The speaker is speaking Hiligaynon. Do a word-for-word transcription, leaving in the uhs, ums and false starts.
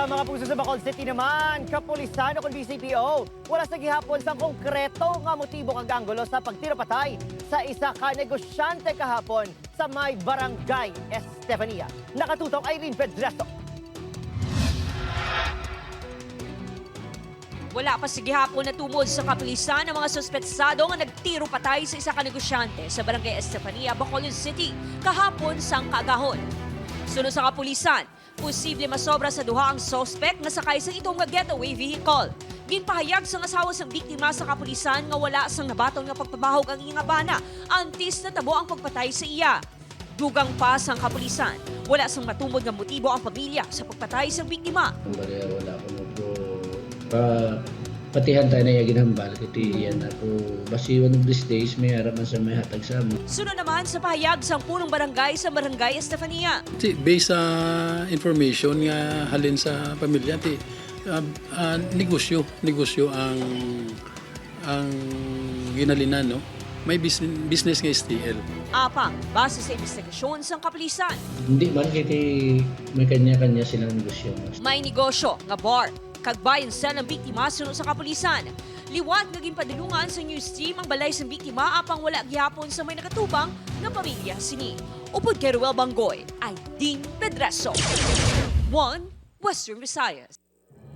Mga pugso, sa Bacolod City naman, kapulisan o kon B C P O, wala sa gihapon sang konkreto nga motibo kag anggulo sa pagtiro patay sa isa ka negosyante kahapon sa may Barangay Estefania. Nakatutok, Irene Pedreso. Wala pa sa gihapon natumod sa kapulisan ang mga suspetsado nga nagtiro patay sa isa ka negosyante sa Barangay Estefania, Bacolod City, kahapon sang kaagahon. Suno sa kapulisan, posible masobra sa duha ang suspek nga sakay sang itom nga getaway vehicle. Ginpahayag sang asawa sang biktima sa kapulisan nga wala sang nabaton nga pagpabahog ang iya nga bana antes natabo ang pagpatay sa iya. Dugang pa sang kapulisan, wala sang matumod nga motibo ang pamilya sa pagpatay sang biktima. Ang bariya wala ko mo po pa patihan tayo na iya ginhambal kiti yan ako basi one of these days may harap man sa may hatag sa amo. Sunod naman sa pahayag sang punong barangay sa Barangay Estefania. Ti, based sa information nga halin sa pamilya, ti, ah, ah, negosyo, negosyo ang ang ginhalinan, no? May bis- business nga S T L. Apang, base sa investigasyon sang kapulisan, Hindi man kiti may kanya-kanya silang negosyo. May negosyo nga bar kag buy and sell ang biktima suno sa kapulisan. Liwat nga ginpadulungan sa news team ang balay sang biktima, apang wala gihapon sa may nagatubang nga pamilya sini. Upod kay Ruel Banggoy, Aidin Pedreso, One Western Visayas.